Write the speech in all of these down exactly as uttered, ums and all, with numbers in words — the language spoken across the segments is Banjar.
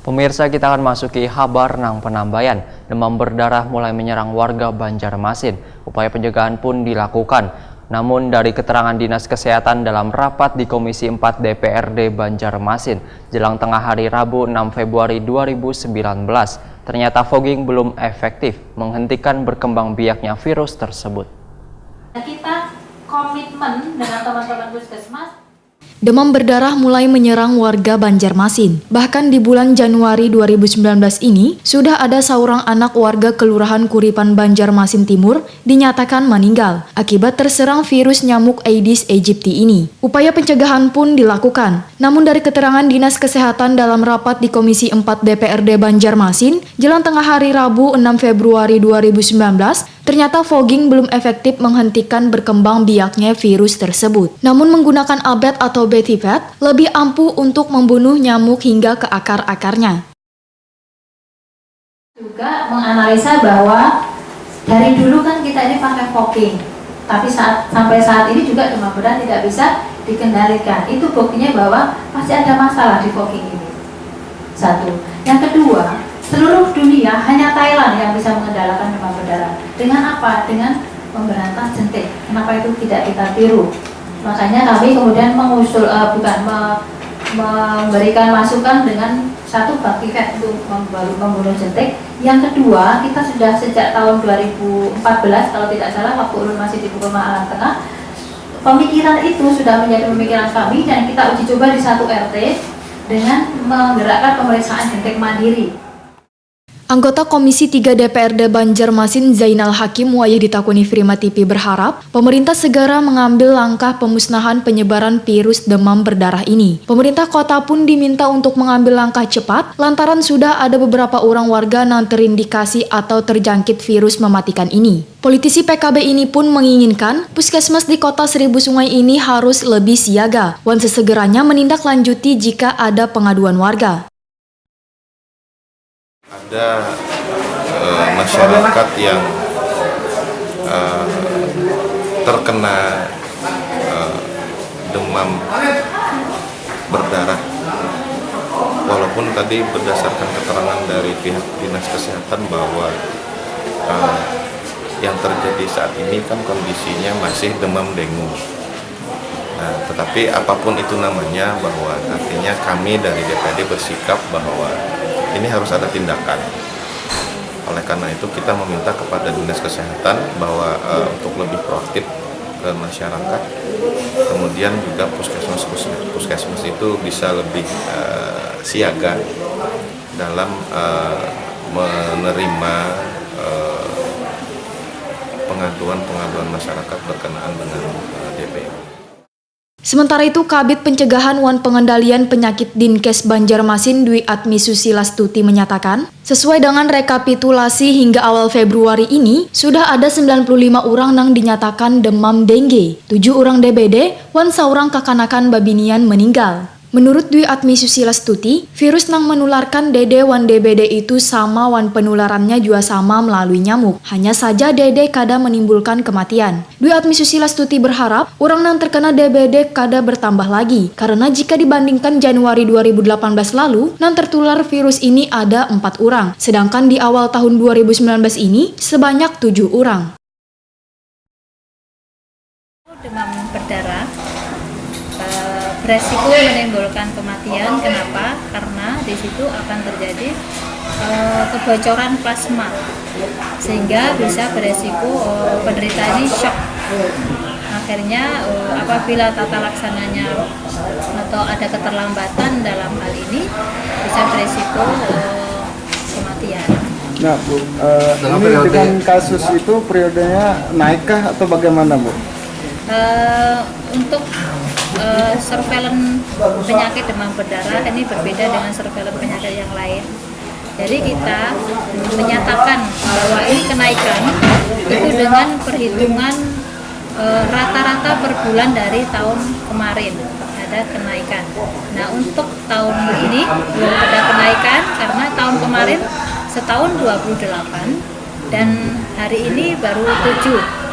Pemirsa, kita akan masuki habar nang penambayan. Demam berdarah mulai menyerang warga Banjarmasin. Upaya pencegahan pun dilakukan. Namun, dari keterangan Dinas Kesehatan dalam rapat di Komisi empat D P R D Banjarmasin jelang tengah hari Rabu enam Februari dua ribu sembilan belas, ternyata fogging belum efektif menghentikan berkembang biaknya virus tersebut. Kita komitmen dengan teman-teman puskesmas. Demam berdarah mulai menyerang warga Banjarmasin. Bahkan di bulan Januari dua ribu sembilan belas ini, sudah ada saurang anak warga Kelurahan Kuripan Banjarmasin Timur dinyatakan maninggal akibat terserang virus nyamuk Aedes aegypti ini. Upaya pencegahan pun dilakukan. Namun dari keterangan Dinas Kesehatan dalam rapat di Komisi empat D P R D Banjarmasin, jelang tengah hari Rabu enam Februari dua ribu sembilan belas, ternyata fogging belum efektif menghentikan berkembang biaknya virus tersebut. Namun menggunakan abet atau betipat lebih ampuh untuk membunuh nyamuk hingga ke akar-akarnya. Juga menganalisa bahwa dari dulu kan kita ini pakai fogging, tapi saat sampai saat ini juga demam berdarah tidak bisa dikendalikan. Itu buktinya bahwa masih ada masalah di fogging ini. Satu. Yang kedua, seluruh dunia hanya Thailand yang bisa mengendalikan demam berdarah. Dengan apa? Dengan memberantas jentik. Kenapa itu tidak kita tiru? Makanya kami kemudian mengusul, uh, bukan me, memberikan masukan dengan satu, betipat untuk membunuh jentik. Yang kedua, kita sudah sejak tahun dua ribu empat belas kalau tidak salah, waktu ulun masih di Pukul Alam Tengah, pemikiran itu sudah menjadi pemikiran kami dan kita uji coba di satu R T dengan menggerakkan pemeriksaan jentik mandiri. Anggota Komisi tiga D P R D Banjarmasin Zainal Hakim wayah ditakuni Prima T V berharap pemerintah segera mengambil langkah pemusnahan penyebaran virus demam berdarah ini. Pemerintah kota pun diminta untuk mengambil langkah cepat lantaran sudah ada beberapa orang warga yang terindikasi atau terjangkit virus mematikan ini. Politisi P K B ini pun menginginkan puskesmas di kota Seribu Sungai ini harus lebih siaga wan sesegeranya menindaklanjuti jika ada pengaduan warga. Ada e, masyarakat yang e, terkena e, demam berdarah. Walaupun tadi berdasarkan keterangan dari pihak Dinas Kesehatan bahwa e, yang terjadi saat ini kan kondisinya masih demam dengue. Nah, tetapi apapun itu namanya, bahwa artinya kami dari D P D bersikap bahwa ini harus ada tindakan. Oleh karena itu kita meminta kepada Dinas Kesehatan bahwa e, untuk lebih proaktif ke masyarakat, kemudian juga puskesmas puskesmas itu bisa lebih e, siaga dalam e, menerima e, pengaduan-pengaduan masyarakat berkenaan dengan e, D P D. Sementara itu, Kabid Pencegahan wan Pengendalian Penyakit Dinkes Banjarmasin Dwi Atmi Susilastuti menyatakan, sesuai dengan rekapitulasi hingga awal Februari ini, sudah ada sembilan puluh lima orang nang dinyatakan demam dengue, tujuh orang D B D, wan saurang kakanakan babinian meninggal. Menurut Dwi Atmi Susilastuti, virus nang menularkan D D wan D B D itu sama wan penularannya jua sama melalui nyamuk, hanya saja D D kada menimbulkan kematian. Dwi Atmi Susilastuti berharap, urang nang terkena D B D kada bertambah lagi, karena jika dibandingkan Januari dua ribu delapan belas lalu, nang tertular virus ini ada empat urang, sedangkan di awal tahun dua ribu sembilan belas ini sebanyak tujuh urang. Demam berdarah e, beresiko menimbulkan kematian. Kenapa? Karena di situ akan terjadi e, kebocoran plasma. Sehingga bisa beresiko e, penderita ini shock. Akhirnya e, apabila tata laksananya atau ada keterlambatan dalam hal ini, bisa beresiko e, kematian. Nah, Bu, e, ini dengan kasus itu periodenya naikkah atau bagaimana, Bu? E, untuk e, surveillance penyakit demam berdarah ini berbeda dengan surveillance penyakit yang lain. Jadi kita menyatakan bahwa ini kenaikan itu dengan perhitungan e, rata-rata per bulan dari tahun kemarin ada kenaikan. Nah, untuk tahun ini belum ada kenaikan karena tahun kemarin setahun dua puluh delapan dan hari ini baru tujuh.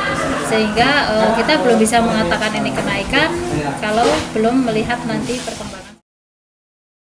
Sehingga e, kita belum bisa mengatakan ini kenaikan kalau belum melihat nanti perkembangan.